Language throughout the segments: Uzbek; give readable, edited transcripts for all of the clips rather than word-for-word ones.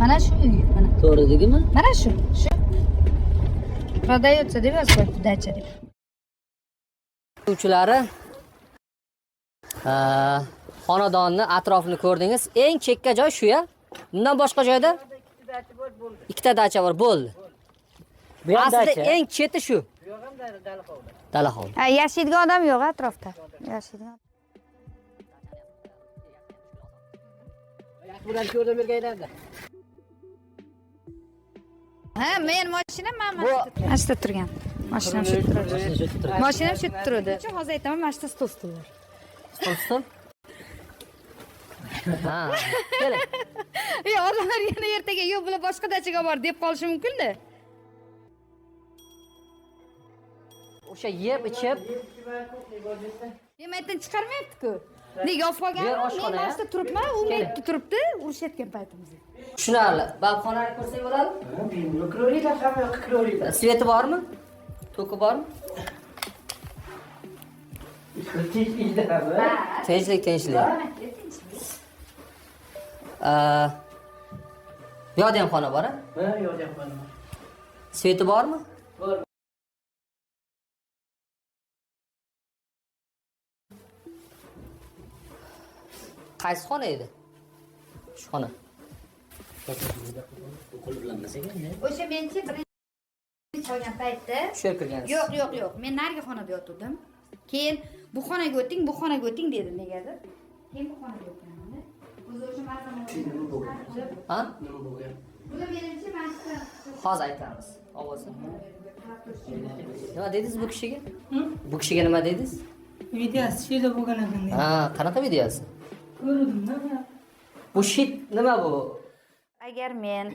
Mana shu uy, mana. To'g'ri dedimi? Mana shu, shu. Продается deb yozib qo'yibdi, dacha deb. Uchlari xonadonni atrofini ko'rdingiz. Eng chekka joy shu ya. Bundan boshqa joyda ikkita dacha bor, bo'ldi. Bu ham Aslida dacha. eng cheti shu. Dala hovli. Ha, yashaydigan odam yo'q atrofda. Yashaydigan. Bular ko'rdim berganlarda. Ha, men mashinam mana mana shu yerda turgan. Mashinam shu yerda turadi. Mashina shu yerda turadi. Mashinam shu yerda turadi. Hozir aytaman, mana shu yerda stol stul bor. Stol stul. Ha. Keling. Yo'q, odamlar yana ertaga yo'q, bular boshqa dachaga bor deb qolishi mumkin-da. O'sha yeb ichib Men yerdan chiqarmayapti-ku. Nega olib qolgan? Bu yer oshxona, Men mana shu yerda turibman, u men yerda turibdi, urushayotgan paytimizda. Tushunarli. Babxonani ko'rsak bo'ladimi? Kiraveradi, hamma yoqqa kiraveradi. Sveti bormi? Toki bormi? Tinchlikdami? Tinchlik, tinchlik. Bu yoqda ham xona bor, a? Ha, yo'q, ham xona bor. Sveti bormi? Bor. Qaysi xona edi? Shu xona. O'sha menchi birinchi olgan paytda Shu yerga kirgansiz. Yo'q, yo'q, yo'q. Men narigi xonada yotuvdim. Keyin bu xonaga o'ting, bu xonaga o'ting dedi negadir. Keyin bu xonaga o'tganimda o'zi o'sha marzam. Ha? Nima bo'lgan? Bular menimcha mana shu Hozir aytamiz. Ovozi. Nima dedingiz bu kishiga? Bu kishiga nima dedingiz? Videosi shu yerda bo'lgan ekan deydi. Ha, qanaqa videosi? Ko'ruvdim-da. Bu shit nima bu? Agar men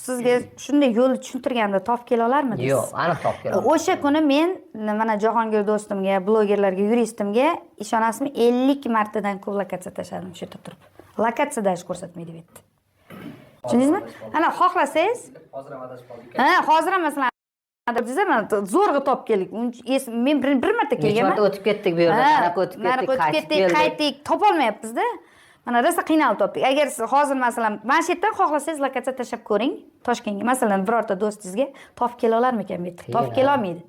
sizga shunday yo'lni tushuntirganda topib kela olarmidingiz? Yo'q, aniq topib kela olmadim. O'sha kuni men mana Jahongir do'stimga, blogerlarga, yuristimga ishonasizmi, 50 martadan ko'p lokatsiya tashladim shu yerda turib. Lokatsiya даже ko'rsatmaydi bu yerda. Tushundingizmi? Ana xohlasangiz, Hozir ham adashib qoldik. ha, hozir ham masalan desa, mana zo'rg'a topib keldik. Men bir marta Necha kelganman. marta o'tib ketdik bu yerdan, Ha, anaqa o'tib nariqa ketdik, o'tib qaytib ketdik, keldik. qaytdik, topolmayapmiz-da. Mana rosa qiynalib topdik. Agar siz hozir masalan mana shu yerdan xohlasangiz lokatsiya tashlab ko'ring Toshkentga. Masalan, birorta do'stingizga topib kela olarmikan bu yerda? Topib kela olmaydi.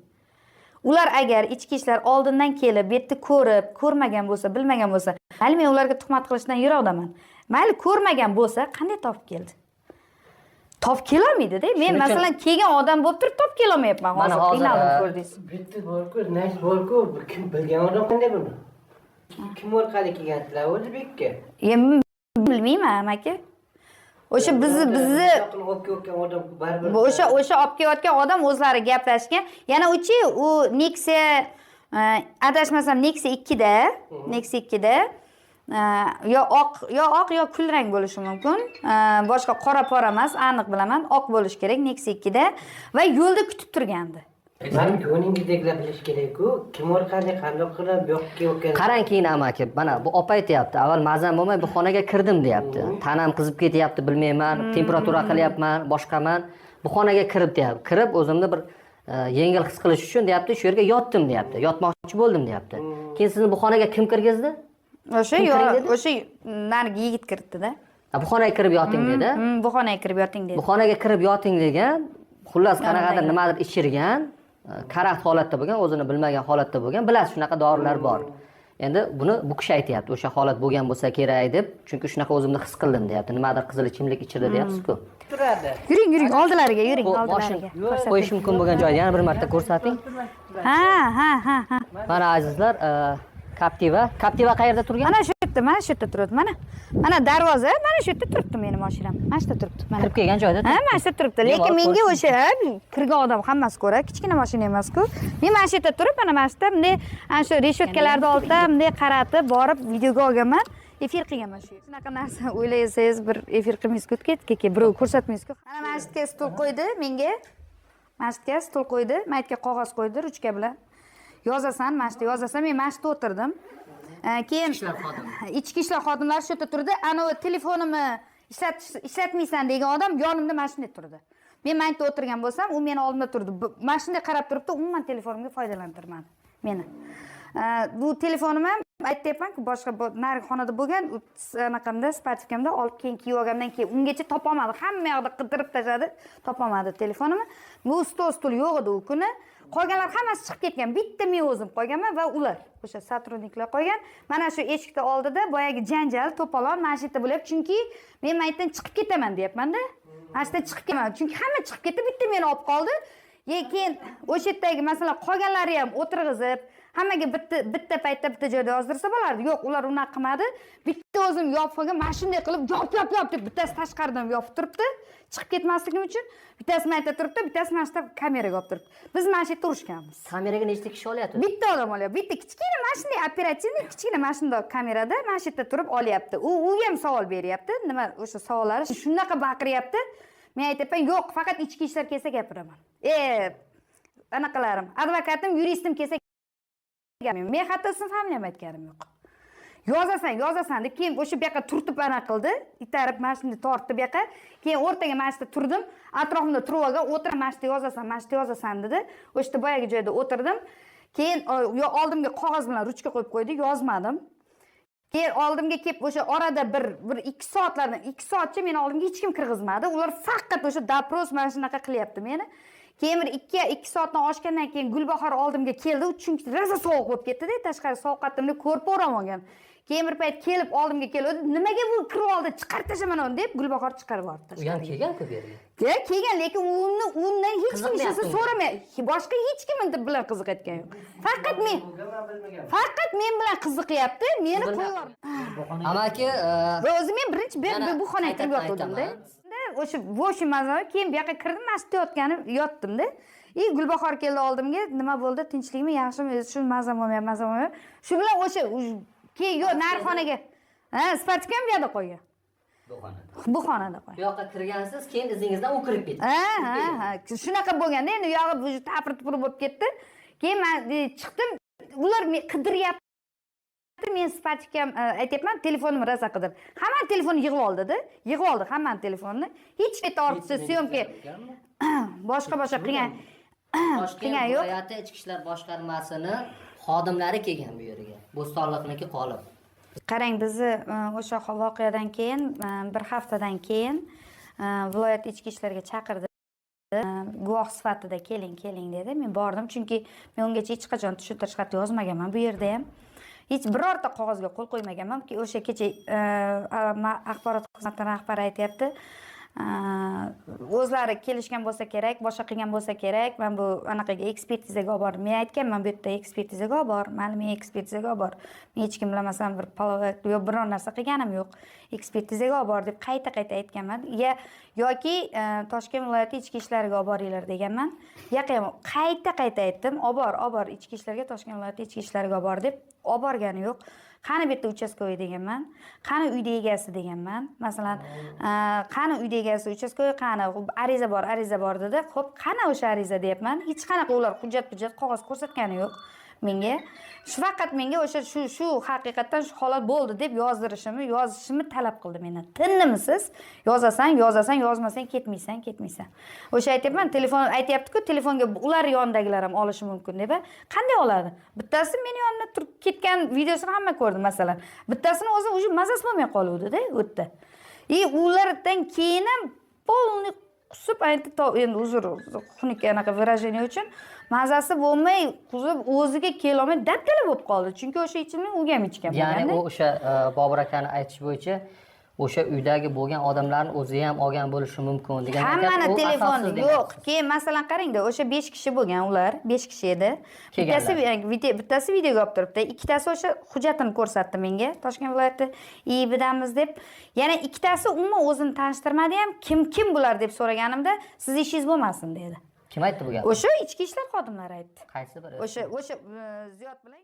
Ular agar ichki ishlar oldindan kelib, bu yerda ko'rib, ko'rmagan bo'lsa, bilmagan bo'lsa, mayli men ularga tuhmat qilishdan yiroqdaman. Mayli ko'rmagan bo'lsa, qanday topib keldi? Topib kelolmaydi-da. Men Shuning uchun- masalan kelgan odam bo'lib turib topib kelolmayapman Mana hozir. hozir, Qiynaldim ko'rdingiz. Bitta bor-ku, nash bor-ku, kim bilgan odam qanday buni? Kim orqali kelgansizlar o'zi bu yerga? Bilmayman aka. O'sha bizni olib kelayotgan odam baribir. Bu o'sha olib kelayotgan odam o'zlari gaplashgan. Yana uchi u Nexia, adashmasam Nexia 2da, Nexia 2da yo oq, yo oq yo kulrang bo'lishi mumkin. Boshqa qora pora emas, aniq bilaman, oq bo'lishi kerak Nexia 2da va yo'lda kutib turgandi. Mana ko'ningizdeklar bilish kerak-ku, kim orqali qandoq qilib bu yoqqa kelayotgan. Qarang keyin amaki, mana bu opa aytyapti, avval mazam bo'lmay bu xonaga kirdim deyapti. Tanam qizib ketyapti, bilmayman, temperatura qilyapman, boshqaman. Bu xonaga kirib deyapti. Kirib o'zimni bir yengil his qilish uchun deyapti, shu yerga yotdim deyapti. Yotmoqchi bo'ldim deyapti. Keyin sizni bu xonaga kim kirgizdi? O'sha Kim kiring dedi? O'sha narigi yigit kiritdi-da. Ha, bu xonaga kirib yoting dedi. Bu xonaga kirib yoting dedi. Bu xonaga kirib yoting degan, xullas qanaqadir nimadir ichirgan, karaxt holatda bo'lgan, o'zini bilmagan holatda bo'lgan. Bilasiz, shunaqa dorilar bor. Endi buni bu kishi aytyapti, o'sha holat bo'lgan bo'lsa kerak deb, chunki shunaqa o'zimni his qildim deyapti. Nimadir qizil ichimlik ichirdi deyapsiz-ku. Turadi. Yuring, yuring, oldilariga yuring, Bu oldilariga. moshin qo'yish mumkin bo'lgan joyni yana bir marta ko'rsating. Ha, ha, ha, ha. Mana azizlar, Captiva. Captiva qayerda turgan? Mana shu yerda, mana shu yerda turibdi, mana. Mana darvoza, mana shu yerda turibdi meni mashinam. Mana shu yerda turibdi, mana. Kirib kelgan joyda. Ha, mana shu yerda turibdi. Bemalol Lekin menga ko'rish o'sha kirgan odam hammasi ko'radi, kichkina mashina emas-ku. Men mana shu yerda turib, mana mana shu yerda bunday ana shu reshotkalarni oldida bunday qaratib borib videoga olganman. Efir qilganman shu. Shunaqa narsa o'ylasangiz bir efir qilmaysiz-ku, keyin birov ko'rsatmaysiz-ku. Mana mana shu yerga stul qo'ydi menga. Mana shu yerga stul qo'ydi, mana yerga qog'oz qo'ydi ruchka bilan. Yozasan, mana shu yerda yozasan. Men mana shu yerda o'tirdim. Keyin ichki ishlar xodimlari shu yerda turdi. Ana u telefonimni ishlatmaysan degan odam yonimda mana shunday turdi. Men mana yerda o'tirgan bo'lsam, u meni oldimda turdi. Mana shunday qarab turibdi, umuman telefonimga foydalantirmadi meni. Bu telefonim ham Aytyapman-ku, boshqa narigi xonada bo'lgan, u anaqamda, спортивка mda olib, keyin kiyib olgandan keyin ungacha topolmadi. Hamma yoqda qidirib tashladi, topolmadi telefonimni. Bu stol, stul yo'q edi u kuni. Qolganlar hammasi chiqib ketgan. Bitta men o'zim qolganman va ular, o'sha сотрудник lar qolgan. Mana shu eshikni oldida boyagi janjal, to'polon mana shu yerda bo'lyapti, chunki men mana yerdan chiqib ketaman deyapman-da. Mana shu yerdan chiqib ketaman, chunki hamma chiqib ketdi, bitta meni olib qoldi. Keyin o'sha yerdagi, masalan, qolganlari ham o'tirg'izib, hammaga bitta bitta paytda bitta joyda yozdirsa bo'lardi. Yo'q, ular unaqa qilmadi. Bitta o'zim yopib qolgan, mana shunday qilib yop, yop, yop deb, bittasi tashqaridan yopib turibdi, chiqib ketmasligim uchun, bittasi mana yerda turibdi, bittasi mana shu yerda kameraga olib turibdi. Biz mana shu yerda urushganmiz. Kameraga nechta kishi olyapti? Bitta odam olyapti. Bitta kichkina mana shunday оперативный, kichkina mana shunday kamerada mana shu yerda turib olyapti. U ham savol beryapti. Nima o'sha savollari shunaqa baqiryapti. Men aytyapman, yo'q, faqat ichki ishlar kelsa gapiraman. Anaqalarim, advokatim, yuristim kelsa gapirmayman. Men hatto ism familiyam aytganim yo'q. Yozasan, yozasan deb, keyin o'sha bu yoqqa turtib anaqa qildi, itarib mana shunday tortdi bu yoqqa. Keyin o'rtaga mana shu yerda turdim, atrofimda turib olgan, o'tir, mana shu yerda yozasan, mana shu yerda yozasan dedi. O'sha yerda boyagi joyda o'tirdim. Keyin oldimga qog'oz bilan ruchka qo'yib qo'ydi, yozmadim. Keyin oldimga kelib, o'sha orada bir 2 soatlardan, 2 soatcha meni oldimga hech kim kirgizmadi. Ular faqat o'sha допрос mana shunaqa qilyapti meni. Keyin bir 2 soatdan oshgandan keyin Gulbahor oldimga keldi, chunki rosa sovuq bo'lib ketdi-da, tashqari sovuqqattimni ko'rib o'ram olgan. Keyin bir payt kelib oldimga keldi, nimaga bu kirib oldi, chiqarib tashlaman uni deb, Gulbahor chiqarib yubordi. U ham kelgan-ku bu yerga. Kelgan, lekin uni undan hech kim hech narsa Qiziqmayapti unga. so'ramay, boshqa hech kim bilan qiziqayotgan yo'q. Faqat men, Bo'lgan, man bilmaganman. faqat men bilan qiziqyapti, meni qo'yib yubordi. Amaki, Va o'zi men birinchi Yana bu xonaga kirib qaytadan yotgandim-da. aytaman. O'sha в общем mazoni, keyin bu yoqqa kirdim, mana shu yerda yotganim, yotdim-da. И Gulbahor keldi oldimga, nima bo'ldi, tinchlikmi, yaxshimi, shu mazam bo'lmayapti, mazam bo'lmayapti. Shu bilan o'sha keyin yo'q, nari xonaga. Ha, спортивка m bu yoqda qo'ygan. Bu xonada. Bu xonada qo'ygan. Bu yoqqa kirgansiz, keyin izingizdan u kirib ketdi. Ha, shunaqa bo'lganda, endi u yog'i tapir tupur bo'lib ketdi. Keyin man chiqdim, ular qidiryapti. Men спортивка m, aytyapman, telefonimni rosa qidirdi. Hammani telefonni yig'ib oldida, yig'ib oldi hammani telefonini. Hech bitta ortiqcha съёмка boshqa boshqa qilgan Toshkent qilgan yo'q. viloyati ichki ishlar boshqarmasini xodimlari kelgan bu yerga. Bo'stonliqniki qolib. Qarang, bizni o'sha voqeadan keyin bir haftadan keyin viloyat ichki ishlarga chaqirdi. Guvoh sifatida keling, keling dedi. Men bordim, chunki men ungacha hech qachon tushuntirish xati yozmaganman, bu yerda ham hech birorta qog'ozga qo'l qo'ymaganman. O'sha kecha axborot xizmati rahbari aytyapti, o'zlari kelishgan bo'lsa kerak, boshqa qilgan bo'lsa kerak. Man bu anaqaga, ekspertizaga olib bordim. Men aytganman, bu yerda ekspertizaga olib bor, mayli, men ekspertizaga olib bor, men hech kim bilan, masalan, bir половой yo biror narsa qilganim yo'q, ekspertizaga olib bor deb qayta qayta aytganman. Ya yoki Toshkent viloyati ichki ishlariga olib boringlar deganman. Yoqqa ham qayta qayta aytdim, olib bor, olib bor ichki ishlarga, Toshkent viloyati ichki ishlariga olib bor deb, olib borgani yo'q. Qani bu yerda участковый deganman, qani uyda egasi deganman, masalan, qani uyda egasi, участковый qani, ariza bor, ariza bor dedi. Ho'p, qani o'sha ariza deyapman. Hech qanaqa ular hujjat hujjat qog'oz ko'rsatgani yo'q menga. Shu faqat menga o'sha shu haqiqatdan shu holat bo'ldi deb yozdirishimni, yozishimni talab qildi mendan. Tinnimsiz yozasan, yozasan, yozmasang ketmaysan, ketmaysan. O'sha aytyapman, telefon aytyaptiku, telefonga ular yonidagilar ham olishi mumkin deb. Qanday oladi? Bittasi meni yonimda turib ketgan videosini hamma ko'rdi, masalan. Bittasini o'zi уже mazasi bo'lmay qoluvdida u yerda. И ulardan keyin ham полный qusib, aytdi, endi uzr, xunuk anaqa выражение uchun, mazasi bo'lmay qusib, o'ziga kelolmay dabdala bo'lib qoldi, chunki o'sha ichimlik u ham ichgan Ya'ni bo'lganda. u o'sha Bobur akani aytishi bo'yicha o'sha uydagi bo'lgan odamlarni o'zi ham olgan bo'lishi mumkin degan Hammani gap, u telefoni asossiz demak. yo'q. Keyin, masalan, qarangda, o'sha 5 kishi bo'lgan, ular 5 kishi edi. Kelganlar. Bittasi videoga olib turibdi, ikkitasi o'sha hujjatini ko'rsatdi menga, Toshkent viloyati IIBdamiz deb. Yana ikkitasi umuman o'zini tanishtirmadi ham. Kim, kim bular deb so'raganimda, sizni ishingiz bo'lmasin dedi. Kim aytdi bu gapni? O'sha ichki ishlar xodimlari aytdi. Qaysi biri? O'sha Ziyod bilan.